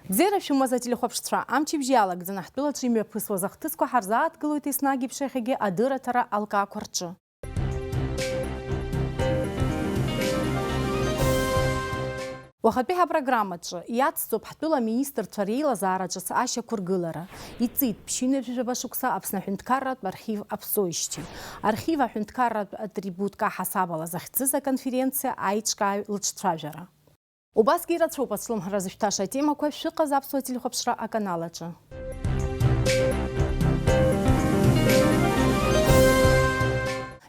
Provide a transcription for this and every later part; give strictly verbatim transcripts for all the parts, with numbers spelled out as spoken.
Бзиара шәымаз, ателехәаԥшцәа, амчыбжьы иалагӡаны ҳтәылаҿы имҩаԥысуаз ахҭысқәа ҳарзааҭгылоит еснагь еиԥш иахьагьы адырраҭара алкаақәа рҿы. Уахатәи ҳапрограммаҿы иацҵоуп ҳтәыла аминистрцәа реилазаара ҿыц ашьақәыргылара. Иҵит ԥшьынҩажәижәаба шықәса Аԥсны аҳәынҭқарратә архив аԥсоижьҭеи. Архив аҳәынҭқарратә атрибутка аҳасабала захьӡыз аконференциа аиҿкааҩ лыҿцәажәара. Убасгьы ирацәоуп ацәлымҳара зышәҭаша атемақәа шәыҟаз аԥсуа телехәаԥшра аканал аҿы.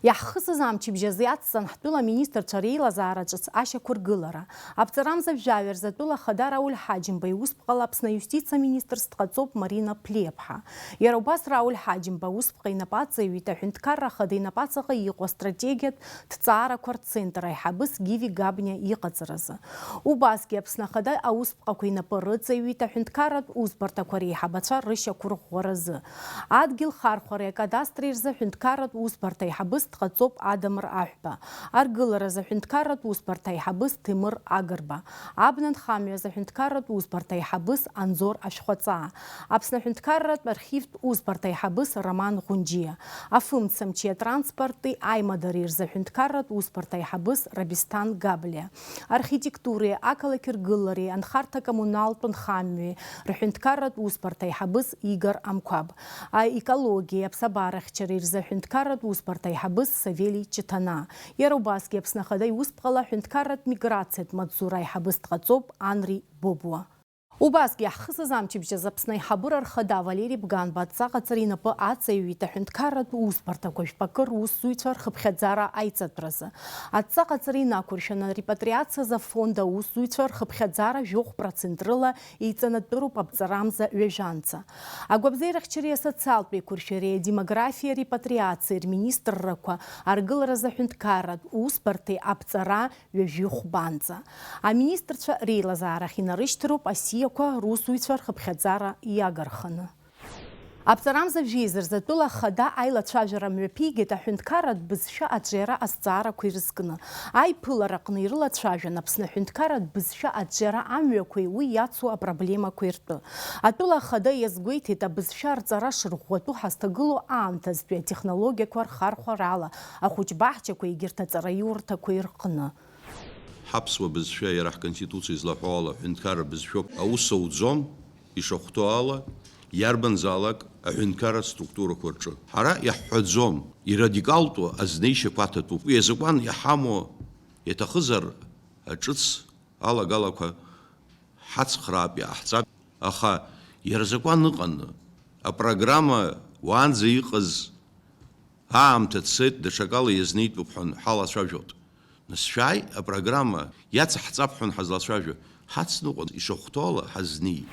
Иаҳхысыз амчыбжь азы иацҵан ҳтәыла аминистрцәа реилазаара ҿыц ашьақәыргылара. Аԥҵарамза жәаҩа рзы атәыла ахада Рауль Ҳаџьымба иусԥҟала Аԥсны аиустициа аминистрс дҟаҵоуп Марина Ԥлиаԥҳа. Иара убас Рауль Ҳаџьымба аусԥҟа инапы аҵаҩит аҳәынҭқарра ахада инапы аҵаҟа иҟоу астратегиатә ҭҵаарақәа рцентр аиҳабыс Гиви Габниа иҟаҵаразы. Убасгьы Аԥсны ахада аусԥҟақәа инапы рыҵаҩит аҳәынҭқарратә усбарҭақәа реиҳабацәа рышьақәырӷәӷәаразы. Адгьыл хархәареи акадастри рзы аҳәынҭқарратә усбарҭа аиҳабыс дҟаҵоуп Адамыр Аҳәба. Аргыларазы аҳәынҭқарратә усбарҭа аиҳабыс Ҭемыр Агрба. Абна нхамҩазы аҳәынҭқарратә усбарҭа аиҳабыс Анзор Ашәхәаҵаа. Аԥсны аҳәынҭқарратә архивтә усбарҭа аиҳабыс Роман Ӷәынџьиа. Афымцамчи атранспорти аимадареи рзы аҳәынҭқарратә усбарҭа аиҳабыс Рабисҭан Габлиа. Архитектуреи ақалақь ргылареи анхарҭа коммуналтә нхамҩеи рҳәынҭқарратә усбарҭа аиҳабыс Игор Амқәаб. Аекологиеи аԥсабарахьчареи рзы аҳәынҭқарратә усбарҭа аиҳабыс Савели Ҷыҭанаа. Иара убасгьы Аԥсны ахада иусԥҟала аҳәынҭқарратә миграциатә маҵзура аиҳабыс дҟаҵоуп Анри Бобуа. Убасгьы иаҳхысыз амчыбжь азы Аԥсны аиҳабыра рхада Валери Бганба адҵа ҟаҵара инапы аҵаҩит аҳәынҭқарратә усбарҭақәа жәпакы русзуҩцәа рхыԥхьаӡара аиҵатәразы. Адҵа ҟаҵара инақәыршәаны арепатриациазы афонд аусзуҩцәа рхыԥхьаӡара жәохә процент рыла еиҵанатәыроуп аԥҵарамза ҩажәанӡа. Агәабзиарахьчареи асоциалтә еиқәыршәареи, адемографиеи арепатриациеи рминистррақәа аргыларазы аҳәынҭқарратә усбарҭеи аԥҵара ҩажәи хәбанӡа. Аминистрцәа реилазаарахь инарышьҭроуп асиақәа русзуҩцәа рхыԥхьаӡара иагарханы. Аԥҵарамза жәеиза рзы атәыла ахада аилацәажәара мҩаԥигеит аҳәынҭқарратә бызшәа аҿиара азҵаарақәа ирызкны. Аиԥылараҟны ирылацәажәан Аԥсны аҳәынҭқарратә бызшәа аҿиара амҩақәеи уи иацу апроблемақәеи ртәы. Атәыла ахада иазгәеиҭеит абызшәа арҵара шырӷәӷәатәу ҳазҭагылоу аамҭазтәи атехнологиақәа рхархәарала ахәыҷбаҳчақәа егьырҭ аҵараиурҭақәеи рҟны. Ҳаԥсуа бызшәа иара ҳконституциа излаҳәо ала аҳәынҭқарра бызшәоуп. Аус ауӡом, ишахәҭоу ала, иарбанзаалак аҳәынҭқарратә структурақәа рҿы. Ҳара иаҳҳәаӡом, ирадикалтәу азнеишьақәа аҭатәуп. Уи азакәан иҳамоу иаҭахызар, аҿыц алагалақәа ҳацхраап, иааҳҵап. Аха иара азакәан ыҟаны, апрограмма уаанӡа иҟаз аамҭа цеит, даҽакала иазнеитәуп ҳәа ҳалацәажәот. Нас шәааи, апрограмма иацаҳҵап ҳәа ҳазлацәажәо, ҳацныҟәон, ишахәҭоу ала ҳазнеи.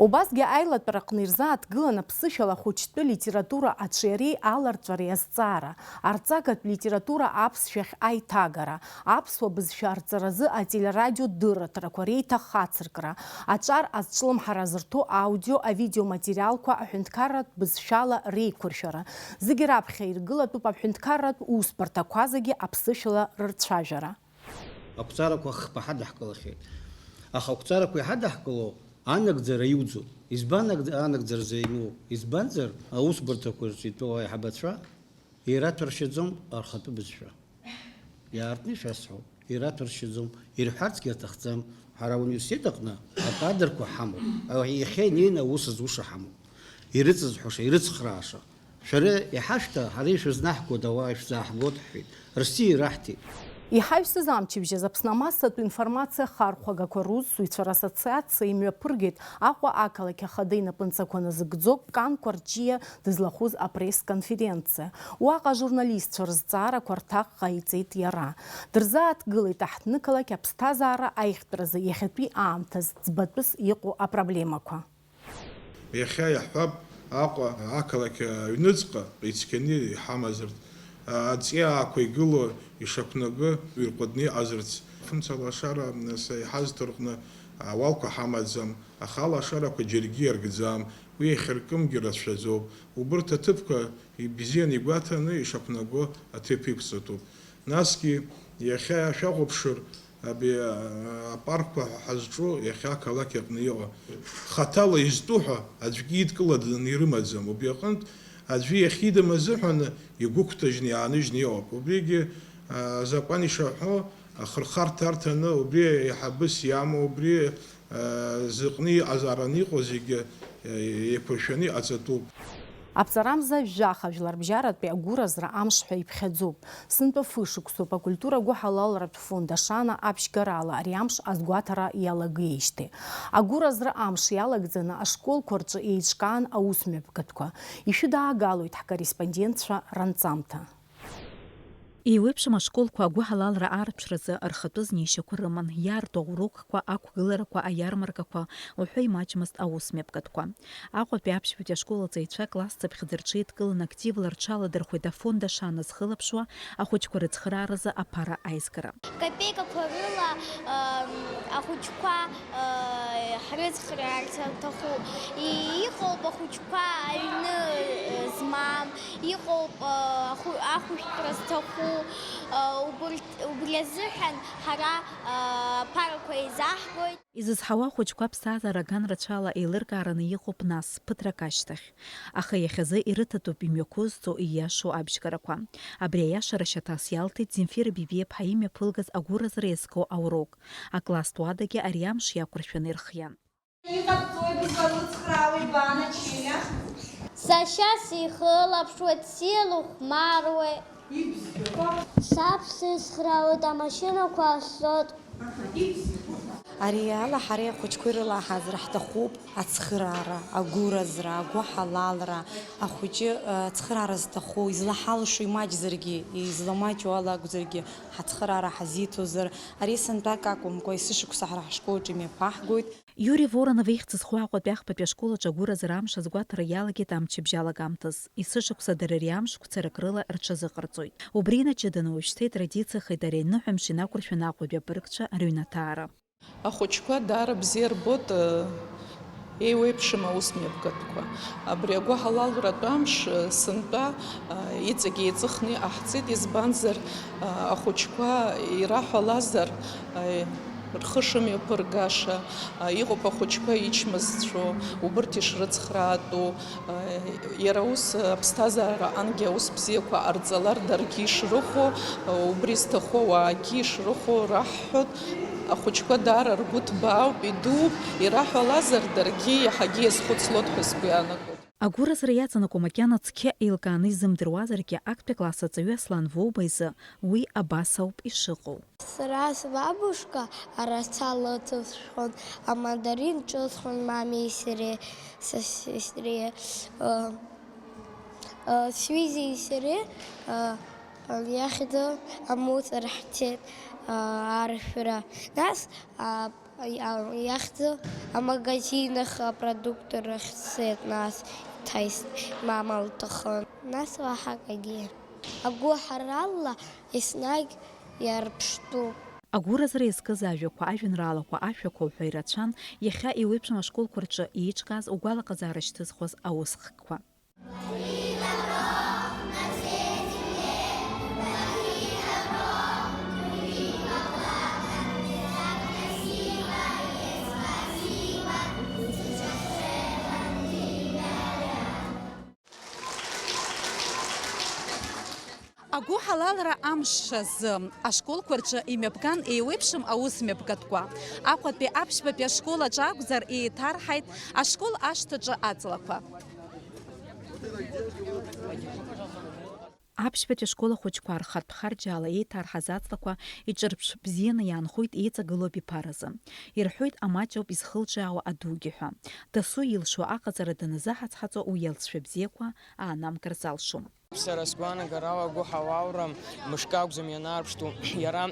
Убасгьы аилатәараҟны ирзааҭгылан аԥсышәала ахәыҷтәы литература аҿиареи аларҵәареи азҵаара, арҵагатә литература аԥсшәахь аиҭагара, аԥсуа бызшәа арҵаразы ателерадио дырраҭарақәа реиҭахацыркра, аҿар азҿлымҳара зырҭо аудио, авидеоматериалқәа аҳәынҭқарратә бызшәала реиқәыршәара, зегьы раԥхьа иргылатәуп аҳәынҭқарратә усбарҭақәа зегьы аԥсышәала рырцәажәара. Ақәҵарақәа хԥа ҳадаҳкылахьеит. Аха ақәҵарақәа иҳадаҳкыло анагӡара иуӡом. Избан аг-, анагӡара зеимоу? Избанзар, аусбарҭақәа рҿы итәоу аиҳабацәа ираҭәаршьаӡом рхатәы бызшәа. Иаартны ишәасҳәап, ираҭәаршьаӡом, ирҳәарцгьы аҭахӡам. Ҳара ауниверситет аҟны акадрқәа ҳамоуп. Иахьа инеины аус зуша ҳамоуп. Ирыҵызҳәаша, ирыцхрааша. Шәара иҳашәҭа, ҳара ишәызнаҳгода, ауаа ишәзааҳгоит, ҳҳәеит. Рсиа ираҳҭеит. Иҳаҩсыз амчыбжь азы Аԥсны амассатә информациа ахархәагақәа русзуҩцәа рассоциациа имҩаԥыргеит Аҟәа ақалақь ахада инапынҵақәа назыгӡо Кан Кәарҷиа дызлахәыз апресс-конференциа. Уаҟа ажурналистцәа рызҵаарақәа рҭак ҟаиҵеит иара. Дырзааҭгылеит аҳҭнықалақь аԥсҭазаара аихтәразы иахьатәи аамҭаз ӡбатәыс иҟоу апроблемақәа. Иахьа иаҳҳәап, Аҟәа ақалақь аҩныҵҟа ицқьаны иҳамазарц, аҵиаақәа игылоу ишақәнаго ирҟәыдны иҟазарц. Фымца лашара, нас, иҳазҭо рҟны ауалқәа ҳамаӡам, аха алашарақәа џьаргьы иаркӡам, уи иахьыркымгьы рацәаӡоуп. Убырҭ аҭыԥқәа ибзианы игәаҭаны ишақәнаго аҭыԥ иқәҵатәуп. Насгьы, иахьа шәахәаԥшыр, Абри, а, апаркқәа ҳәа ҳазҿу иахьа ақалақь аҟны иҟоу, хаҭала изтәу ҳәа аӡәгьы идкыланы ирымаӡам. Убри аҟынтә аӡәы иахьидым азыҳәан игәықәҭажьны иааныжьны иҟоуп. Убригьы, а, азакәан ишаҳәо, ахырхарҭа арҭаны, убри еиҳабыс иамоу, убри, а, зыҟны иҟазаараны иҟоу зегьы, а, еиқәыршәаны иҟаҵатәуп. Аԥҵарамза жәаха жәларбжьаратәи агәыразра амш ҳәа иԥхьаӡоуп. Сынтәа фышықәсоуп акультура гәыҳалалратә фонд Ашана аԥшьгарала ари амш азгәаҭара иалагеижьҭеи. Агәыразра амш иалагӡаны ашколқәа рҿы еиҿкаан аусмҩаԥгатәқәа. Ишәыдаагалоит ҳкорреспондентцәа ранҵамҭа. Еиуеиԥшым ашколқәа агәыҳалалра арԥшразы рхатәы знеишьақәа рыман, иаарту аурокқәа, ақәгыларақәа, аиармаркақәа, уҳәа имаҷмызт аусмҩаԥгатәқәа. Аҟәатәи аԥшьбатәи ашкол аҵаҩцәа аклассцыԥхьаӡа рҽеидкыланы активла рҽаладырхәеит афонд Ашана зхылаԥшуа ахәыҷқәа рыцхырааразы аԥара аизгара. Капеикақәа рыла, ам, ахәыҷқәа, а, ҳрыцхраарц аҭахуп. И-, иҟоуп ахәыҷқәа аҩны, а, змам, иҟоуп, а, ахәы-, ахәышәтәра зҭаху, а, убырҭ-, убри азыҳәан ҳара, а, аԥарақәа еизаҳгоит. Изызҳауа ахәыҷқәа аԥсҭазаара ган рацәала еилыркаараны иҟоуп нас, ԥыҭрак ашьҭахь. Аха иахьазы ирыҭатәуп имҩақәызҵо, ииашоу абжьгарақәа. Абри аиашара шьаҭас иалҭеит Земфира Бибиаԥҳа имҩаԥылгаз агәыразра иазку аурок. Акласстә уадагьы ари амш иақәыршәаны ирхиан. Иҟабҵои бызбан уцхраауеи, баанашьеи? Сашьа сихылаԥшуеит, силахәмаруеит. Саб сицхраауеит, амашьынақәа ассоит. Ари ала ҳареи ахәыҷқәеи рылаҳазар ҳҭахуп ацхыраара, агәыразра, агәыҳалалра, ахәыҷы, э, ацхыраара зҭаху, излаҳалшо имаҷзаргьы, изламаҷу ала акәзаргьы, ҳацхыраара ҳазиҭозар, ари сынтәак акәымкәа, есышықәса ҳара ҳашколаҿы имҩаԥаҳгоит. Иури Воронов ихьӡ зху Аҟәатәи ахԥатәи ашкол аҿы агәыразра амш азгәаҭара иалагеит амчыбжь алагамҭаз. Есышықәса дара ари амш гәцарак рыла рҽазыҟарҵоит. Убри инаҷыданы уажәшьҭа итрадициахеит ари аныҳәамш инақәыршәаны Аҟәатәи абыргцәа рыҩнаҭаара. Ахәыҷқәа даара бзиа рбоит, э, еиуеиԥшым аусмҩаԥгатәқәа. Абри агәыҳалалратә амш, э, сынтәа, э, иҵегь еиҵыхны иҟаҳҵеит, избанзар, э, ахәыҷқәа ираҳәалазар, э, рхы шымҩаԥыргаша, э, иҟоуп ахәыҷқәа ичмазцәоу, убырҭ ишрыцхраатәу, э, иара ус, э, аԥсҭазаара ангьы аус бзиақәа ҟарҵалар, даргьы ишрыхәо, э, убри зҭаху ауаагьы ишрыхәо раҳҳәоит. Ахәыҷқәа даара ргәы ҭбаауп, идууп, ираҳәалазар, даргьы иаҳагьы иазхәыцлоит ҳәа сгәы иаанагоит. Агәыразра иаҵанакуа макьана цқьа еилкааны изымдыруазаргьы, актәи акласс аҵаҩы Аслан Воуба изы уи абас ауп ишыҟоу. Сара сбабушка араса лыҵысхуан, амандарин ҿысхуан мамеи сареи, са сестре, э, э, сҩызеи сареи, э, Иахьӡу амусор ҳцеит, аа, аршәра. Нас, аа, иа-, иахьӡу амагазин ахь апродукт рахь сцеит, нас иҭаист, мама лҭахын. Нас уаҳа акагьы. Агәыҳарала еснагь иарԥштәуп. Агәыразра иазкыз ажәақәа, ажәеинраалақәа, ашәақәа уҳәа ирацәан, иахьа еиуеиԥшым ашколқәа рҿы еиҿкааз угәалаҟазаара шьҭызхуаз аусхкқәа. Агәыҳалалра амш азы ашколқәа рҿы имҩаԥган еиуеиԥшым аусмҩаԥгатәқәа. Аҟәатәи аԥшьбатәи ашкол аҿы акәзар, еиҭарҳаит ашкол ашҭаҿы аҵлақәа. Аԥшьбатәи ашкол ахәыҷқәа рхатә харџьаала еиҭарҳаз аҵлақәа иҿырԥш бзианы иаанхоит еиҵагылоу абиԥаразы. Ирҳәоит, амаҷ ауп изхылҿиаауа адугьы ҳәа. Дасу илшо аҟаҵара даназыҳаҵҳаҵо уи алҵшәа бзиақәа аанамгар залшом. Сара сгәаанагарала, агәыҳалалра мышкы акәӡам ианаарԥштәу, иара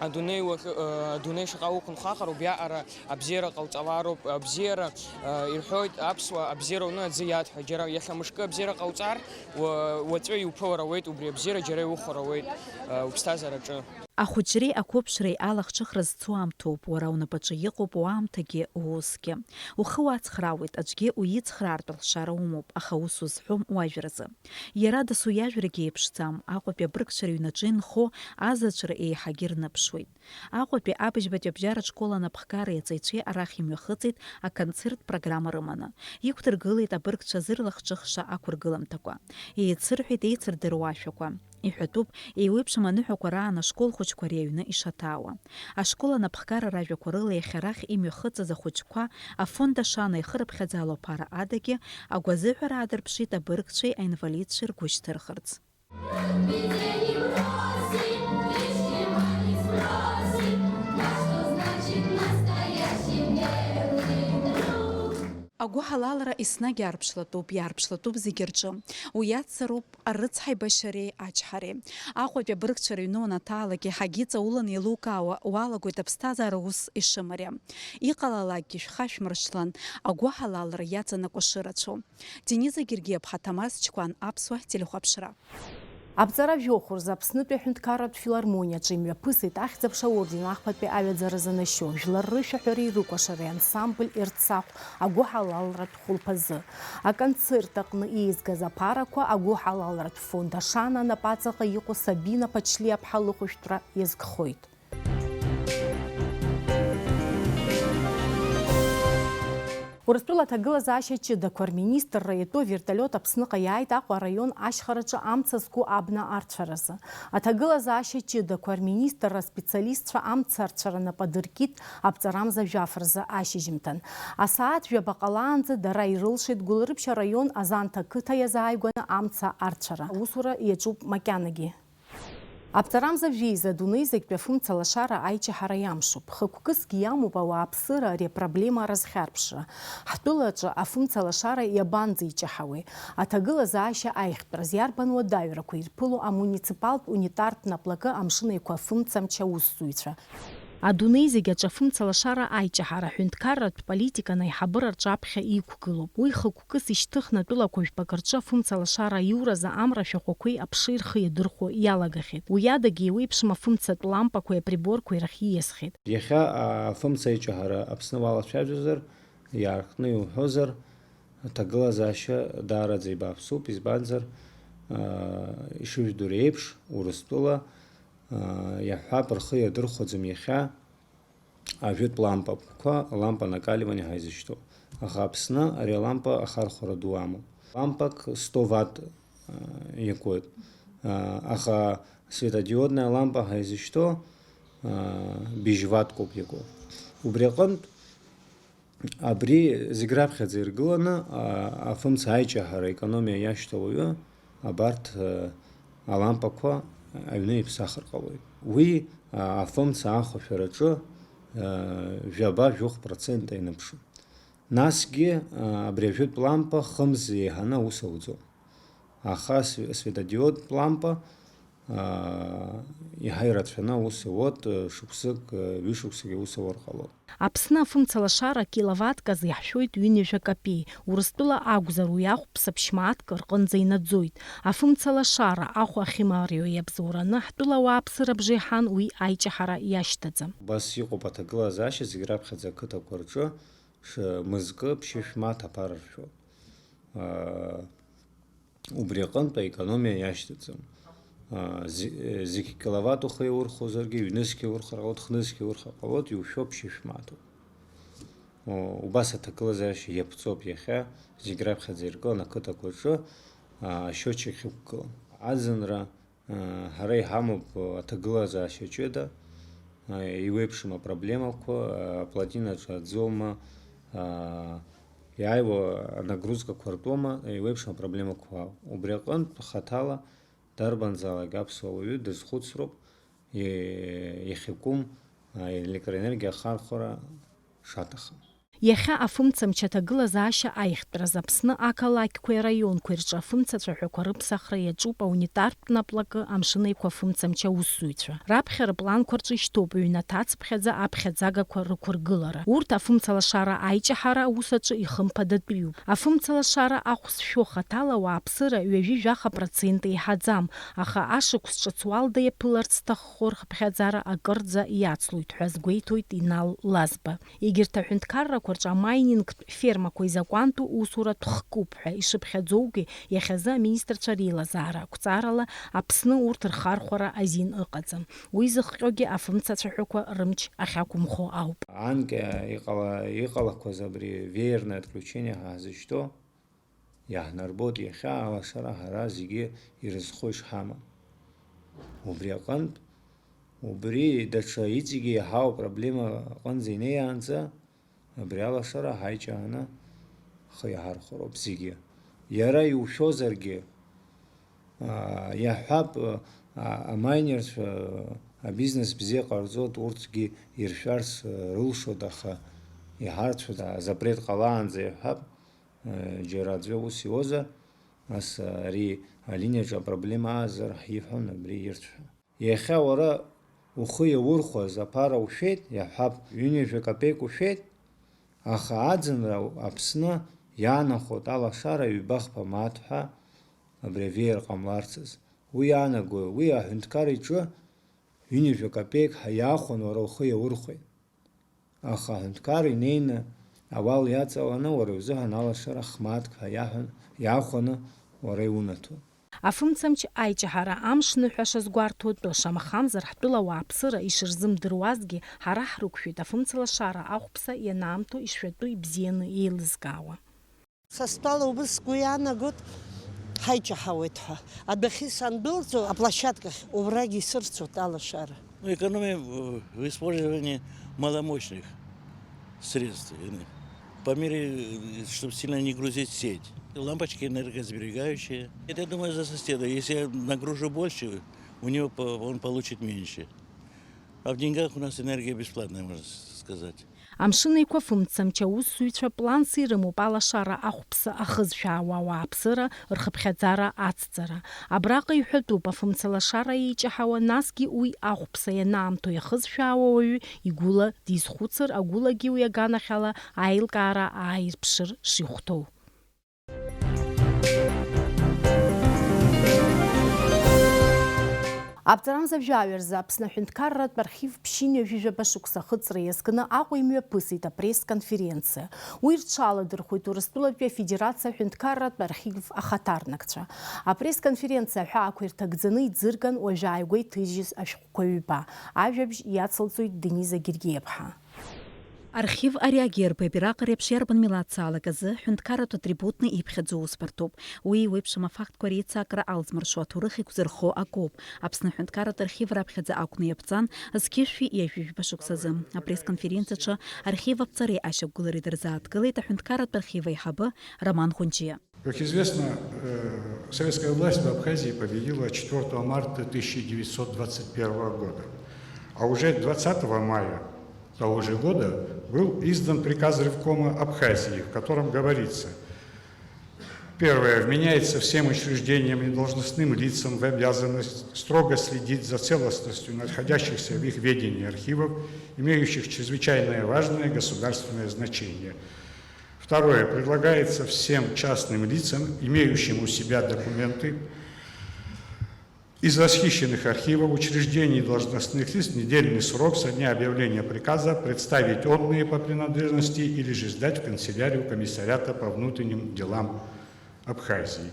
адунеи уахь, э, адунеи шаҟа уқәынхахыр, убриаҟара абзиара ҟауҵалароуп. Абзиара, э, ирҳәоит аԥсуаа, абзиара уны аӡы иаҭ ҳәа. Џьара иахьа мышкы абзиара ҟауҵар, уа-, уаҵәы иуԥылар ауеит, убри абзиара џьара иухәар ауеит, э, уԥсҭазаараҿы. Ахәыҷреи ақәыԥшреи алахҿыхра зцу аамҭоуп, уара унапаҿы иҟоуп уаамҭагьы уусгьы. Ухы уацхраауеит, аӡәгьы уицхраартә лшара умоуп, аха ус узҳәом уажәразы. Иара дасу иажәрагьы еиԥшӡам, Аҟәатәи абыргцәа рыҩнаҿы инхо азаҵәра еиҳагьы рныԥшуеит. Аҟәатәи абыжьбатәи абжьаратә школ анапхгареи аҵаҩцәеи арахь имҩахыҵит аконцерттә программа рыманы. Иқәдыргылеит абыргцәа зырлахҿыхша ақәыргыламҭақәа. Еицырҳәеит еицырдыруа ашәақәа. Иҳәатәуп, еиуеиԥшым аныҳәақәа раан ашкол хәыҷқәа ари аҩны ишаҭаауа. Ашкол анапхгара ражәақәа рыла иахьа арахь имҩахыҵыз ахәыҷқәа афонд Ашана ихырыԥхьаӡало аԥара адагьы агәазыҳәара аадырԥшит абыргцәеи аинвалидцәеи ргәы шьҭырхырц. Агәыҳалалра еснагь иаарԥшлатәуп, иаарԥшлатәуп зегьы рҿы. Уи иацзароуп арыцҳаибашьареи ачҳареи. Аҟәатәи абыргцәа рыҩны уанаҭаалак, иаҳагьы иҵауланы еилукаауа уалагоит аԥсҭазаара ус ишымариам. Иҟалалакгьы шәхашәмыршҭлан, агәыҳалалра иаҵанакуа шырацәоу. Дениза Гергиаԥҳа, Ҭамаз Чқәан, Аԥсуа телехәаԥшра. Аԥҵара жәохә рзы Аԥснытәи аҳәынҭқарратә филармониаҿы имҩаԥысит Ахьӡ-аԥша аорден ахԥатәи аҩаӡара занашьоу, жәлар рышәаҳәареи рыкәашареи ансамбль Ерцахә агәыҳалалратә хәылԥазы. Аконцерт аҟны еизгаз аԥарақәа агәыҳалалратә фонд Ашана анапаҵаҟа иҟоу Сабина Ԥачлиаԥҳа лыхәышәтәра иазкхоит. Урыстәыла аҭагылазаашьа ҷыдақәа рминистрра иатәу аверталиот Аԥсныҟа иааит Аҟәа араион ашьхараҿы амца зку абна арцәаразы. Аҭагылазаашьа ҷыдақәа рминистрра аспециалистцәа амца арцәара нап адыркит аԥҵарамза жәаф рзы ашьыжьымҭан. Асааҭ жәаба ҟалаанӡа дара ирылшеит Гәылрыԥшь араион Азанҭа қыҭа иазааигәаны амца арцәара. Аусура иаҿуп макьанагьы. Аԥҵарамза жәеиза адунеи зегьтәи афымцалашара аиҷаҳара иамшуп. Хықәкысгьы иамоуп ауааԥсыра ари апроблема арызхьарԥшра. Ҳтәылаҿы афымцалашара иабанӡеиҷаҳауеи? Аҭагылазаашьа аиӷьтәраз иарбан уадаҩрақәа ирԥыло амуниципалтә унитартә наплакы Амшын Еиқәа афымцамч аусзуҩцәа? Адунеи зегь аҿы афымцалашара аиҷаҳара аҳәынҭқарратә политикан аиҳабыра рҿаԥхьа иқәгылоуп. Уи хықәкыс ишьҭыхны атәылақәа жәпак рҿы афымцалашара аиуразы амра ашәахәақәеи аԥшеи рхы иадырхәо иалагахьеит. Уи адагьы еиуеиԥшым афымцатә лампақәеи априборқәеи рахь ииасхьеит. Иахьа, а, афымца аиҷаҳара Аԥсны уалацәажәозар, иааркны иуҳәозар, аҭагылазаашьа даараӡа ибааԥсуп, избанзар, а, ишыжәдыруа еиԥш, Урыстәыла, а, иаҳҳәап, рхы иадырхәаӡом иахьа. Ажәытә лампақәа, лампа накаливания ҳәа изышьҭоу. Аха Аԥсны ари алампа ахархәара ду амоуп. Лампак сто ватт, а, иакуеит. А, аха светодиодная лампа ҳәа изышьҭоу, а, быжь ваттк ауп иаку. Убри аҟынтә, абри зегь раԥхьаӡа иргыланы, а, афымца аиҷаҳара, аекономиа иашьҭоу ауаҩы, абарҭ, э, алампақәа аҩны иԥсахыр ҟалоит. Уи, а, афымца ахәашәараҿы, э, жәаба-жәохә процент аиныԥшуп. Насгьы, а, абри ажәытә лампа хымз еиҳаны аус ауӡом. Аха св-, светодиодтә лампа, а, иаҳа ирацәаны аус ауеит, э, шықәсык, э, ҩышықәсагьы аус аур ҟалоит. Аԥсны афымцалашара киловаттк азы иаҳшәоит ҩынҩажәа капеи, Урыстәыла акәзар, уи ахә ԥса ԥшьмааҭк рҟынӡа инаӡоит. Афымцалашара ахә ахьымариоу иабзоураны ҳтәыла ауааԥсыра бжеиҳан уи аиҷаҳара иашьҭаӡам. Убас иҟоуп аҭагылазаашьа зегь раԥхьаӡа ақыҭақәа рҿы ш-, мызкы ԥшьышә мааҭ аԥара ршәо. Аа, Убри аҟынтә аекономиа иашьҭаӡам. Аа, зи-, зегь киловатт ухы иаурхозаргьы, ҩнызқь иаурхар ҟалоит, хнызқь иаурхар ҟалоит, иушәо ԥшьышә мааҭуп. О, убас аҭагылазаашьа иаԥҵоуп иахьа, зегь раԥхьаӡа иргылан ақыҭақәа рҿы, аа, ашьочик ахьықәгылам. Аӡынра, аа, ҳара иҳамоуп аҭагылазаашьа ҷыда, аа, еиуеиԥшым апроблемақәа, аа, аплотинаҿы аӡома, аа, иааиуа анагрузкақәа ртәома, еиуеиԥшым апроблемақәа. Убри аҟынтә хаҭала дарбанзаалак аԥсуа уаҩы дазхәыцроуп, и-, иахьакәым, аа, електроенергиа ахархәара шаҭахым. Иахьа афымцамч аҭагылазаашьа аихтәразы Аԥсны ақалақьқәеи араионқәеи рҿы афымцацәаҳәақәа рыԥсахра иаҿуп аунитартә наплакы Амшын Еиқәа афымцамч аусзуҩцәа. Раԥхьа рыпланқәа рҿы ишьҭоуп ҩнаҭацыԥхьаӡа аԥхьаӡагақәа рықәыргылара. Урҭ афымцалашара аиҷаҳара аус аҿы ихымԥадатәиуп. Афымцалашара ахә зшәо хаҭала ауааԥсыра ҩажәи жәаха процент еиҳаӡам, аха ашықәс ҿыц уалда иаԥыларц зҭаххо рхыԥхьаӡара акырӡа иацлоит ҳәа азгәеиҭоит Инал Лазба. Егьырҭ аҳәынҭқаррақәа рҿы амайнингтә фермақәа изакәантәу усуратә хкуп ҳәа ишыԥхьаӡоугьы, иахьазы аминистрцәа реилазаара ақәҵарала Аԥсны урҭ рхархәара азин ыҟаӡам. Уи зыхҟьогьы афымцацәаҳәақәа рымч ахьақәымхо ауп. Анкьа иҟала-, иҟалақәаз абри веерное отключение ҳәа ҳзышьҭоу, иаҳнарбоит иахьа алашара ҳара зегьы ирызхо ишҳамам. Убри аҟынтә, убри даҽа иҵегьы иаҳау апроблема аҟынӡа инеиаанӡа, абри алашара ҳаиҷааны ҳхы иаҳархәароуп зегьы. Иара иушәозаргьы, аа, иаҳҳәап, аа, амайнерцәа, абизнес бзиа ҟарҵоит, урҭгьы иршәарц, рылшоит, аха иҳарцәоит, азапрет ҟалаанӡа иаҳҳәап, џьара аӡәы ус иуазар, ас ари алиниаҿы апроблема аазар ҳиҳәон абри ирцәҳәа. Иахьа уара ухы иаурхәаз аԥара ушәеит, иаҳҳәап, ҩынҩажәа капеик ушәеит, аха аӡынра Аԥсны иаанахоит алашара ҩба-хԥа мааҭ ҳәа абри авеер ҟамларцаз. Уи иаанагои? Уи аҳәынҭқар иҿы ҩынҩажәа капеик ҳәа иаахәан уара ухы иаурхәеит. Аха аҳәынҭқар инеины ауал иаҵаланы уара иузыҳәан алашара хмаҭк ҳәа иаҳәан, иаахәаны уара иунаҭон. Афымцамч аиҷаҳара амш ныҳәа шазгәарҭо атәы, шамахамзар ҳтәыла ауааԥсыра ишырзымдыруазгьы, ҳара ҳрықәшәеит афымцалашара ахәԥса ианаамҭоу ишшәатәу ибзианы еилызкаауа. Са стәала убыс сгәы иаанагоит, ҳаиҷаҳауеит ҳәа. Адәахьы сандәылҵуа аплощадкахь, убрагь исырцоит алашара. Ну, экономия в, в использовании маломощных средств, иных. По мере, э, чтоб сильно не грузить сеть. Лампочки энергосберегающие. Это, я думаю, за соседа. Если я нагружу больше, у него по-, он получит меньше. А в деньгах у нас энергия бесплатная, можно с-, сказать. Амшын Еиқәа афымцамч аусзуҩцәа планс ирымоуп алашара ахәԥса ахызшәаауа ауааԥсыра рхыԥхьаӡара ацҵара. Абраҟа иҳәатәуп афымцалашара еиҷаҳауа, насгьы уи ахәԥса ианаамҭоу иахызшәаауа ауаҩы игәыла дизхәыцыр, агәылагьы уи аганахьала аилкаара ааирԥшыр шихәҭоу. Аԥҵарамза жәаҩа рзы Аԥсны аҳәынҭқарратә архив ԥшьынҩажәижәаба шықәса ахыҵра иазкны Аҟәа имҩаԥысит апресс-конференциа. Уи рҽаладырхәеит Урыстәылатәи Афедерациа аҳәынҭқарратә архив ахаҭарнакцәа. Апресс-конференциа аҳәаақәа ирҭагӡаны иӡырган уажә ааигәа иҭыжьыз ашәҟәқәа ҩба. Ажәабжь иацылҵоит Дениза Гергиаԥҳа. Архив ари агерб абираҟ реиԥш иарбан милаҭ салак азы ҳәынҭқарратә атрибутны иԥхьаӡоу усбарҭоуп. Уи еиуеиԥшым афактқәа реицакра алҵмыршо аҭоурых еиқәзырхо акоуп. Аԥсны аҳәынҭқарратә архив раԥхьаӡа акәны иаԥҵан, зқьышәи ҩажәи жәба шықәсазы. Апресс-конференциаҿы архив аԥҵареи ашьақәгылареи дырзааҭгылеит аҳәынҭқарратә архив аиҳабы Роман Хәынҷиа. Как известно, э, советская власть в Абхазии победила четвёртого марта тысяча девятьсот двадцать первого года. А уже двадцатого мая того же года был издан приказ Ревкома Абхазии, в котором говорится: первое. Вменяется всем учреждениям и должностным лицам в обязанность строго следить за целостностью находящихся в их ведении архивов, имеющих чрезвычайное важное государственное значение. Второе. Предлагается всем частным лицам, имеющим у себя документы из расхищенных архивов, учреждений и должностных лиц, в недельный срок со дня объявления приказа представить онные по принадлежности или же сдать в канцелярию комиссариата по внутренним делам Абхазии.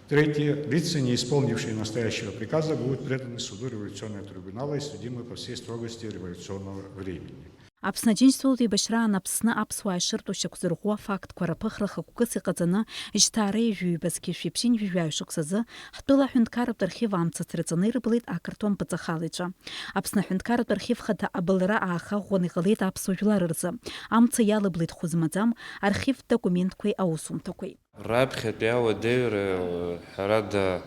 Третье. Лица, не исполнившие настоящего приказа, будут преданы суду революционного трибунала и судимы по всей строгости революционного времени. Аԥсны Аџьынџьтәылатә еибашьраан Аԥсны аԥсуаа ишыртәу шьақәзырӷәӷәо афактқәа рыԥыхра хықәкыс иҟаҵаны, жьҭаара ҩажәи ҩба зқьышәи ԥшьынҩажәи жәаҩа шықәсазы, ҳтәыла аҳәынҭқарратә архив амца ацраҵаны ирыблит ақырҭуа мпыҵахалаҩцәа. Аԥсны аҳәынҭқарратә архив хада абылра ааха ӷәӷәаны иҟалеит аԥсуа жәлар рзы. Амца иалыблит хәы змаӡам архивтә документқәеи аусумҭақәеи. Раԥхьатәи ауадаҩра, ҳәарада,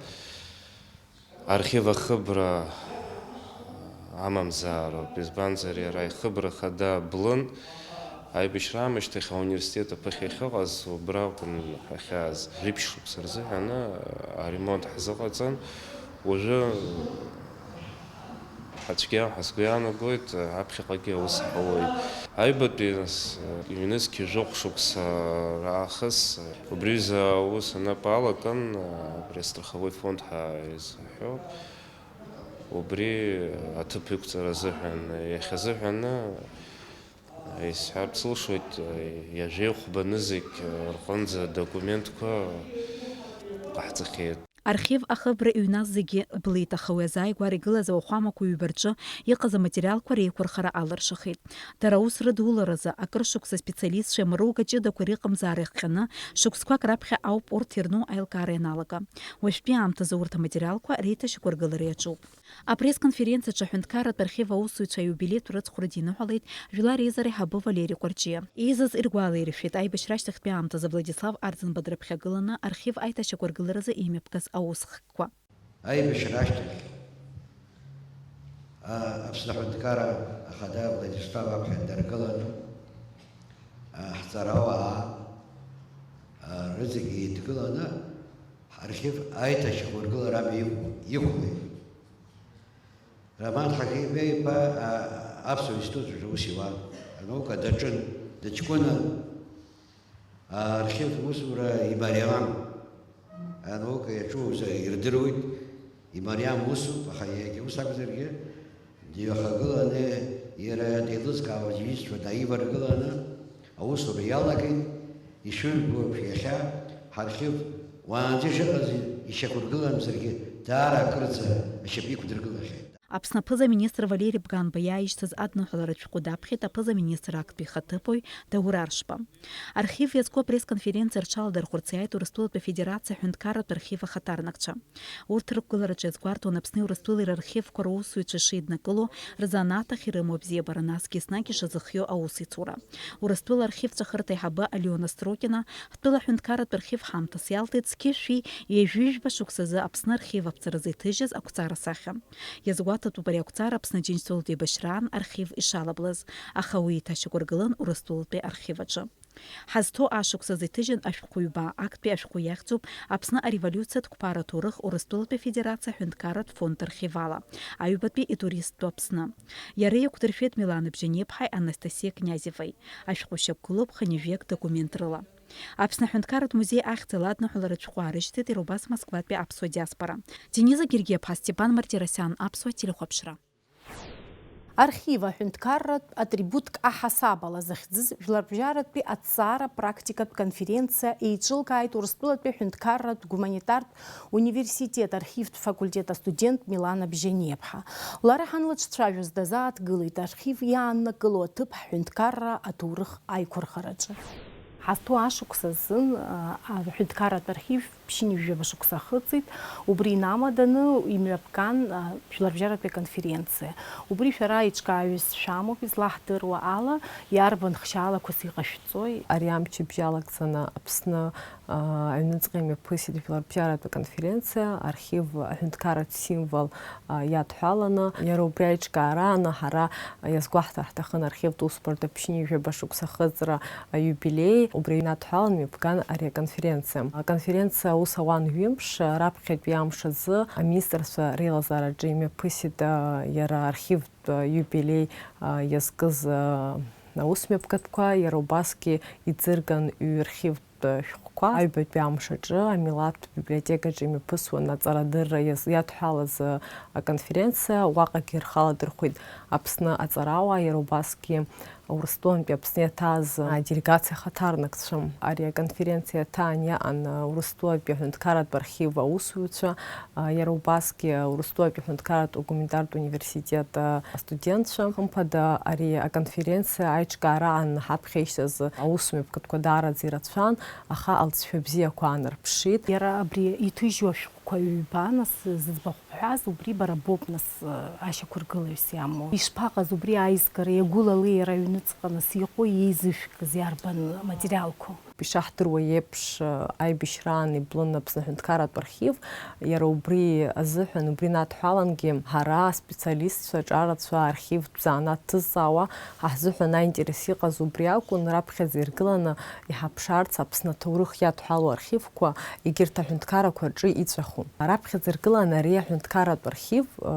архив ахыбра амамзаароуп, избанзар, иара ихыбра хада блын, Аибашьра аамышьҭахь ауниверситет аԥыхьа ахьыҟаз убра акәын ҳахьааз. Жәиԥшь шықәса рзыҳәаны аремонт ҳзыҟаҵан. Уажәы ҳацәгьа ҳазгәы иаанагоит, аԥхьаҟагьы аус ҳауеит. Аҩбатәи нас, ҩнызқь жәохә шықәса раахыс убри аҩыза аус анапы алакын, абри астраховой фонд ҳәа изҳәо, убри аҭыԥ иқәҵара азыҳәан, иахьазыҳәаны, исҳәарц сылшоит, ҩажәеи хәба нызқь рҟынӡа адокументқәа ҟаҳҵахьеит. Архив ахыбра ҩназ зегьы блит, аха уи азааигәара игылаз ауахәамақәа ҩба рҿы иҟаз аматериалқәа реиқәырхара алыршахеит. Дара аус рыдуларазы акыр шықәса специалистцәа амаруга ҷыдақәа рыҟамзаара иахҟьаны, шықәсқәак раԥхьа ауп урҭ ирну аилкаара ианалага. Уажәтәи аамҭазы урҭ аматериалқәа реиҭашьақәыргылара иаҿуп. Апресс-конференциаҿы аҳәынҭқарратә архив аусзуҩцәа аиубилеитә рыцхәра диныҳәалеит жәлар реизара аиҳабы Валери Кәарҷиа. Еизаз иргәалаиршәеит аибашьра ашьҭахьтәи аамҭазы Владислав Арӡынба дрыԥхьагыланы архив аиҭашьақәыргыларазы имҩаԥгаз аусхкқәа. Аибашьра ашьҭахь, а, Аԥсны аҳәынҭқарра ахада Владислав аԥхьа даргыланы, а, ҳҵарауаа, а, рызегьы еидгыланы ҳархив аиҭашьақәыргылара амҩа иқәлеит. Роман Ҳақима-иԥа, а, Аԥсуа институт аҿы аус иуан, анаука даҿын, дыҷкәынан, архивтә усура имариам, анаука иаҿу ирдыруеит, имариам усуп, аха иагьа ус акәзаргьы, дҩахагыланы, иара деилызкаауаз иҩызцәа дааиваргыланы, аусура иалагеит, ишәыргәыԥ иахьа ҳархив уаанӡа ишыҟаз ишьақәыргыламзаргьы, даара акырӡа ашьапы иқәдыргылахьеит. Аԥсны аԥыза-министр Валери Бганба иааишьҭыз адныҳәаларатә шәҟәы даԥхьеит аԥыза-министр актәи ихаҭыԥуаҩ Даур Аршба. Архив иазку апресс-конференциа рҽаладырхәырц иааит Урыстәылатәи Афедерациа аҳәынҭқарратә архив ахаҭарнакцәа. Урҭ рықәгылараҿы иазгәарҭон Аԥсни Урыстәылеи рархивқәа раусзуҩцәа шеиднакыло, рзанааҭ ахь ирымоу абзиабара, насгьы еснагь ишазыхиоу аусеицура. Урыстәыла архив ҵәахырҭа аиҳабы Алиона Строкина, ҳтәыла аҳәынҭқарратә архив ҳамҭас иалҭеит зқьышәи ҩажәи жәба шықәсазы Аԥсны архив аԥҵаразы иҭыжьыз ақәҵара сахьа. Иазгәаҭатәуп ари ақәҵара Аԥсны Аџьынџьтәылатәи еибашьраан архив ишалаблыз, аха уи еиҭашьақәыргылан Урыстәылатәи архив аҿы. Ҳазҭоу ашықәсазы иҭыжьын ашәҟәыҩба, актәи ашәҟәы иахьӡуп Аԥсны ареволиуциатә қәԥара аҭоурых Урыстәылатәи Афедерациа аҳәынҭқарратә фонд архив ала, аҩбатәи итуристтәу Аԥсны. Иара иақәдыршәеит Милана Бжьаниаԥҳаи Анастасиа Князеваи. Ашәҟәы шьақәгылоуп хынҩажәеак документ рыла. Аԥсны аҳәынҭқарратә музеи ахьӡала адныҳәаларатә шәҟәы аарышьҭит иара убас Москватәи аԥсуа диаспора. Дениза Гергиаԥҳа, Степан Мартиросиан, Аԥсуа телехәаԥшра. Архив аҳәынҭқарратә атрибутк аҳасабала захьӡыз жәларбжьаратәи аҭҵаара практикатә конференциа еиҿылкааит Урыстәылатәи аҳәынҭқарратә гуманитартә университет архивтә факультет астудент Милана Бжьаниаԥҳа. Лара ҳанлыҿцәажәоз дазааҭгылеит архив иааннакыло аҭыԥ ҳҳәынҭқарра аҭоурых аиқәырхараҿы. Ҳазҭоу ашықәс азын, а, аҳәынҭқарратә архив ԥшьынҩажәаба шықәса ахыҵит, убри инамаданы имҩаԥган, а, жәларбжьаратәи аконференциа. Убри шәара аиҿкааҩыс шәамоуп, излаҳдыруа ала, иарбан хшьаалақәас иҟашәҵои? Ари амчыбжь алагӡаны Аԥсны, а, аҩныҵҟа имҩаԥысит жәларбжьаратә аконференциа, архив аҳәынҭқарратә символ, а, иадҳәаланы. Иара убри аиҿкаарааны ҳара иазгәаҳҭар ҳҭахын архивтә усбарҭа ԥшьынҩажәаба шықәса ахыҵра аиубилеи, убри инадҳәалан мҩаԥган ари аконференциа. Аконференциа аус ауан ҩымш, раԥхьатәи амш азы аминистрцәа реилазаараҿы имҩаԥысит, а, иара архивтә, а, иубилеи, а, иазкыз, а, аусмҩаԥгатәқәа, иара убасгьы иӡырган ҩ-архивтә шәҟәқәа. Аҩбатәи амш аҿы амилаҭтә библиотекаҿы имҩаԥысуан аҵарадырра иаз-, иадҳәалаз, а, аконференциа. Уаҟагьы рхы аладырхәит Аԥсны аҵарауаа, иара убасгьы Урыстәылантәи Аԥсны иаҭааз аделегациа ахаҭарнакцәа. Ари аконференциа иаҭаан иаан Урыстәылатәи аҳәынҭқарратә архив аусзуҩцәа, иара убасгьы Урыстәылатәи аҳәынҭқарратә гуманитартә университет астудентцәа. Хымԥада, ари аконференциа аиҿкаара аан ҳаԥхьа ишьҭаз аусмҩаԥгатәқәа даараӡа ирацәан, аха алҵшәа бзиақәа аанарԥшит. Иара абри иҭыжьу ашәҟәқәа ҩба, нас, зыӡбахә бҳәаз, убри бара боуп, нас, ашьақәыргылаҩыс иамоу. Ишԥаҟаз убри аизгара, иагәылалеи иара аҩныҵҟа, нас, иҟоу, еизышәкыз иарбан аматериалқәоу? Ишаҳдыруа еиԥш, аибашьраан иблын Аԥсны аҳәынҭқарратә архив, иара убри азыҳәан, убри инадҳәалангьы ҳара аспециалистцәа, аҿарацәа, архивтә занааҭ ҭызҵаауа, ҳа ҳзыҳәан аинтерес иҟаз убри акәын, раԥхьаӡа иргыланы иҳаԥшаарц Аԥсны аҭоурых иадҳәалоу архивқәа, егьырҭ аҳәынҭқаррақәа рҿы иҵәаху. Раԥхьаӡа иргыланы ари аҳәынҭқарратә архив, э,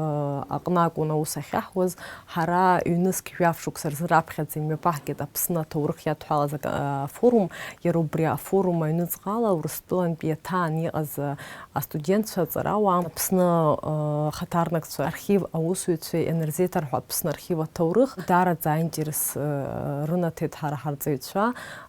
аҟны акәын аус ахьаҳуаз, ҳара ҩнызқь жәаф шықәса рзы раԥхьаӡа имҩаԥаҳгеит Аԥсны аҭоурых иадҳәалаз ак-, э, афорум, иара убри афорум аҩныҵҟала Урыстәылантәи иаҭаан иҟаз, э, астудентцәа, аҵарауаа, Аԥсны, э, ахаҭарнакцәа, архив аусзуҩцәа ианырзеиҭарҳәо Аԥсны архив аҭоурых, даараӡа аинтерес, э, рынаҭеит ҳара ҳарҵаҩцәа,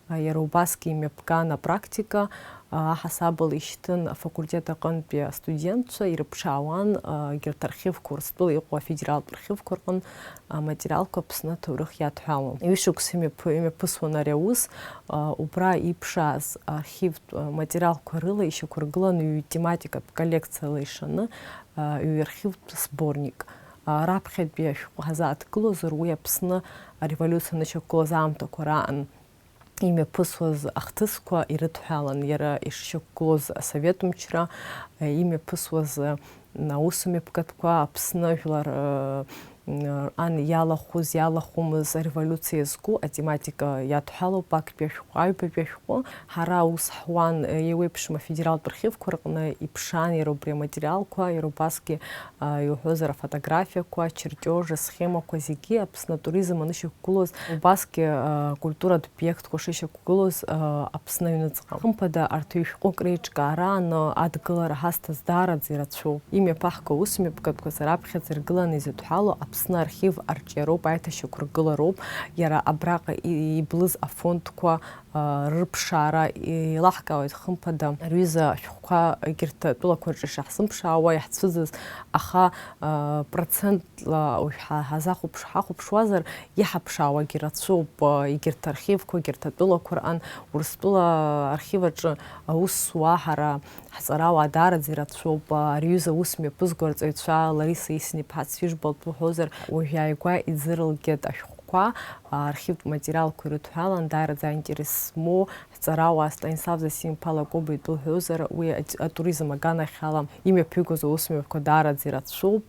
э, иара убасгьы имҩаԥган апрактика, аҳасабала ишьҭын афакультет аҟынтәи астудентцәа ирыԥшаауан, а, егьырҭ архивқәа, Урыстәыла иҟоу афедералтә архивқәа рҟын аматериалқәа Аԥсны аҭоурых иадҳәалон. Ҩышықәса имҩаԥ-, имҩаԥысуан ари аус, а, убра иԥшааз архивтә, а, материалқәа рыла ишьақәыргыланы ҩ-тематикатә коллекциала ишаны, а, ҩ-архивтә сборник. А, раԥхьатәи ашәҟәы ҳазааҭгылозар, уи Аԥсны ареволиуциа анышьақәгылаз аамҭақәа раан имҩаԥысуаз ахҭысқәа ирыдҳәалан, иара ишышьақәгылоз асовет мчра, имҩаԥысуаз аусмҩаԥгатәқәа, Аԥсны жәлар ан иалахәыз, иалахәымыз ареволиуциа иазку атематика иадҳәалоуп актәи ашәҟәы, аҩбатәи ашәҟәы. Ҳара аус ҳуан еиуеиԥшым афедералтә архивқәа рҟны, иԥшаан иара убри аматериалқәа, иара убасгьы, иуҳәозар, афотографиақәа, ачертиожи, асхемақәа зегьы Аԥсны атуризм анышьақәгылоз, убасгьы, акультуратә обиектқәа шышьақәгылоз, Аԥсны аҩныҵҟа. Хымԥада, арҭ ҩ-шәҟәык реиҿкаара аны адгылара ҳазҭаз даараӡа ирацәоуп. Имҩаԥаҳго аусмҩаԥгатәқәа раԥхьаӡа иргыланы изыдҳәалоу Аԥсны архив арҿиароуп, аиҭашьақәыргылароуп, иара абраҟа и-, иблыз афондқәа, рыԥшаара еилаҳкаауеит, хымԥада, рҩыза ашәҟәқәа егьырҭ атәылақәа рҿы ишаҳзымԥшаауа иаҳцәыӡыз, аха, процентла уажә ҳа-, ҳазахәаԥш-, ҳахәаԥшуазар, иҳаԥшаауагьы рацәоуп, егьырҭ архивқәа, егьырҭ атәылақәа рҟан, Урыстәыла архив аҿы аус зуа ҳара ҳҵарауаа даараӡа ирацәоуп, ари аҩыза аус мҩаԥызго арҵаҩцәа Лариса Исин-иԥҳа Цәижба лтәы уҳәозар, уажә иааигәа иӡырылгеит ашәҟәқәа, архивтә материалқәа ирыдҳәалан, даараӡа аинтерес змоу ҳҵарауаа Станислав Зосим-иԥа Лакоба итәы уҳәозар, уи ат-, атуризм аганахьала имҩаԥигоз аусмҩаԥгатәқәа даараӡа ирацәоуп.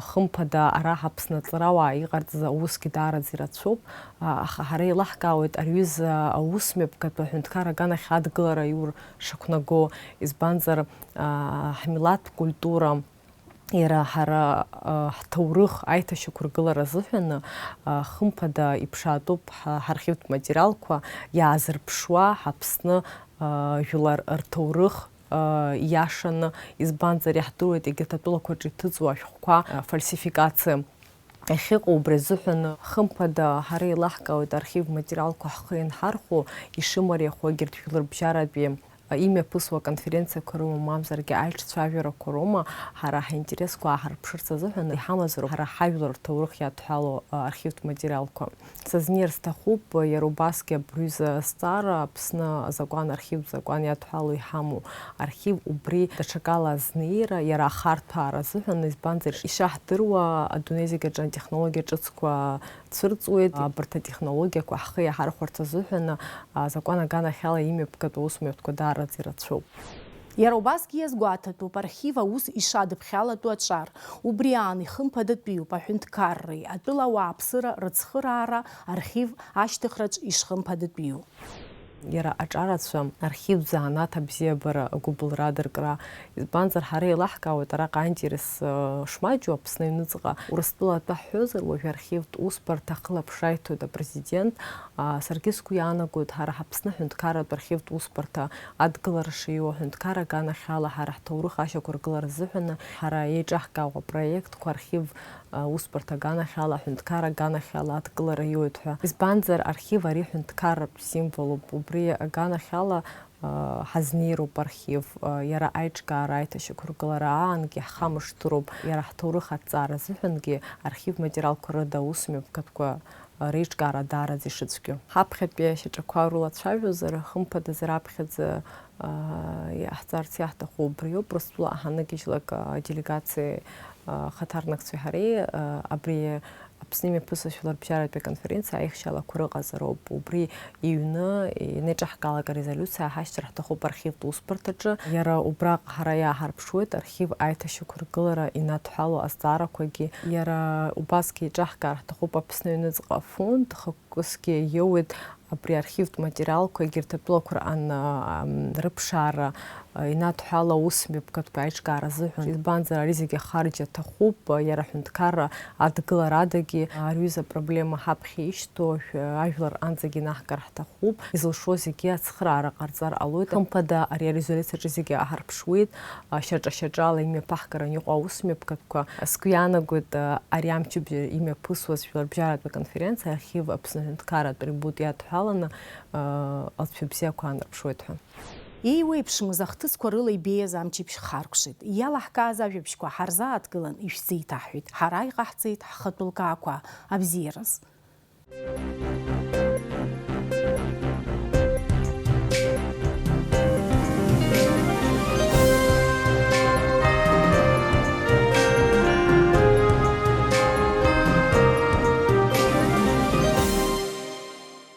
Хымԥада, ара Аԥсны аҵарауаа иҟарҵаз аусгьы даараӡа ирацәоуп, аха ҳара еилаҳкаауеит ари аҩыза аусмҩаԥгатәқәа аҳәынҭқар аганахь адгылара аиур шақәнаго, избанзар, ҳмилаҭтә культура, иара ҳара, ҳҭоурых аиҭашьақәыргылара азыҳәаны, хымԥада, иԥшаатәуп ҳа-, ҳархивтә материалқәа иаазырԥшуа, ҳАԥсны, жәлар рҭоурых, иашаны, избанзар, иаҳдыруеит егьырҭ атәылақәа рҿы иҭыҵуа ашәҟәқәа, фальсификациа ахьыҟоу. Убри азыҳәан, хымԥада, ҳара еилаҳкаауеит архив материалқәа ҳхы ианҳархәо, ишымариахо егьырҭ жәларбжьаратәи имҩаԥысуа аконференциақәа роума, мамзаргьы аиҿцәажәарақәа роума, ҳара ҳаинтересқәа ааҳарԥшырц азыҳәан иҳамазароуп ҳара ҳажәлар рҭоурых иадҳәалоу архивтә материалқәа. Сазнеир сҭахуп, иара убасгьы абри аҩыза азҵаара, Аԥсны азакәан, архивтә закәан иадҳәало иҳамоу архив, убри даҽакала азнеира, иара ахарҭәаара азыҳәан, избанзар, ишаҳдыруа, адунеи зегь аҿы атехнологиа ҿыцқәа цәырҵуеит, абарҭ атехнологиақәа ҳхы иаҳархәарц азыҳәан, азакәан аганахьала имҩаԥгатәу аусмҩаԥгатәқәа даараӡа ирацәоуп. Иара убасгьы иазгәаҭатәуп, архив аус ишадыԥхьалатәу аҿар. Убри аан ихымԥадатәиуп аҳәынҭқарреи атәыла ауааԥсыра рыцхыраара архив ашьҭыхраҿ ишхымԥадатәиу. Иара аҿарацәа архивтә занааҭ абзиабара, агәыбылра, адыркра, избанзар, ҳара еилаҳкаауеит араҟа аинтерес, э, шмаҷу Аԥсны аҩныҵҟа. Урыстәыла атәы ҳҳәозар, уажәы архивтә усбарҭа ахылаԥшра иҭоит апрезидент. А, саргьы сгәы иаанагоит, ҳара ҳАԥсны аҳәынҭқарратә архивтә усбарҭа адгылара шиоу, аҳәынҭқар аганахьала ҳара ҳҭоурых ашьақәыргылара азыҳәаны ҳара еиҿаҳкаауа апроектқәа архив, а, усбарҭа аганахьала, аҳәынҭқар аганахьала адгылара иоуеит ҳәа. Избанзар, архив ари ҳәынҭқарратә символуп. Убри аганахьала, а, ҳазнеироуп архив, а, иара аиҿкаара, аиҭашьақәыргылара аангьы ҳхамышҭыроуп, иара ҳҭоурых аҭҵаара азыҳәангьы архив материалқәа рыда аусмҩаԥгатәқәа реиҿкаара даараӡа ишыцәгьоу. Ҳаԥхьатәи ашьаҿақәа урылацәажәозар, хымԥадаз раԥхьаӡа, аа, иҟаҳҵарц иаҳҭаху убриоуп, Урыстәыла ҳаныгьежьлак, аделегациеи, аа, ахаҭарнакцәеи ҳареи, аа, абри Аԥсны имҩаԥысыз жәларбжьаратәи аконференциа аихшьалақәа рыҟазароуп. Убри иҩны инеиҿаҳкаалак арезолиуциа ҳашьҭыр ҳҭахуп архивтә усбарҭаҿы. Иара убраҟа ҳара иааҳарԥшуеит архив аиҭашьақәыргылара инадҳәало азҵаарақәагьы. Иара убасгьы еиҿаҳкаар ҳҭахуп Аԥсны аҩныҵҟа афонд, хықәкысгьы иоуеит абри архивтә материалқәа, егьырҭ атәылақәа рҟан, ам, рыԥшаара, а, инадҳәало аусмҩаԥгатәқәа аиҿкаара азыҳәан. Избанзар, ари зегьы ахарџь аҭахуп, а, иара аҳәынҭқарра адгыларадагьы, а, ари аҩыза апроблема ҳаԥхьа ишьҭоу, шә-, ажәлар анӡагьы инаҳгар ҳҭахуп. Изылшо зегьы ацхыраара ҟарҵар ҟалоит. Хымԥада, ари арезолиуциаҿы зегьы ааҳарԥшуеит, а, шьаҿа-шьаҿала имҩаԥаҳгаран иҟоу аусмҩаԥгатәқәа. Сгәы иаанагоит, а, ари амчыбжьа имҩаԥысуаз жәларбжьаратәи аконференциа архив Аԥсны аҳәынҭқарратә атрибут иадҳәаланы, а, алҵшәа бзиақәа аанарԥшуеит ҳәа. Еиуеиԥшмыз ахҭысқәа рыла ибеиаз амчыбжь харкәшеит. Иалаҳкааз ажәабжьқәа ҳарзааҭгылан, ишәзеиҭаҳҳәеит. Ҳара иҟаҳҵеит ҳхатә лкаақәа абзиараз.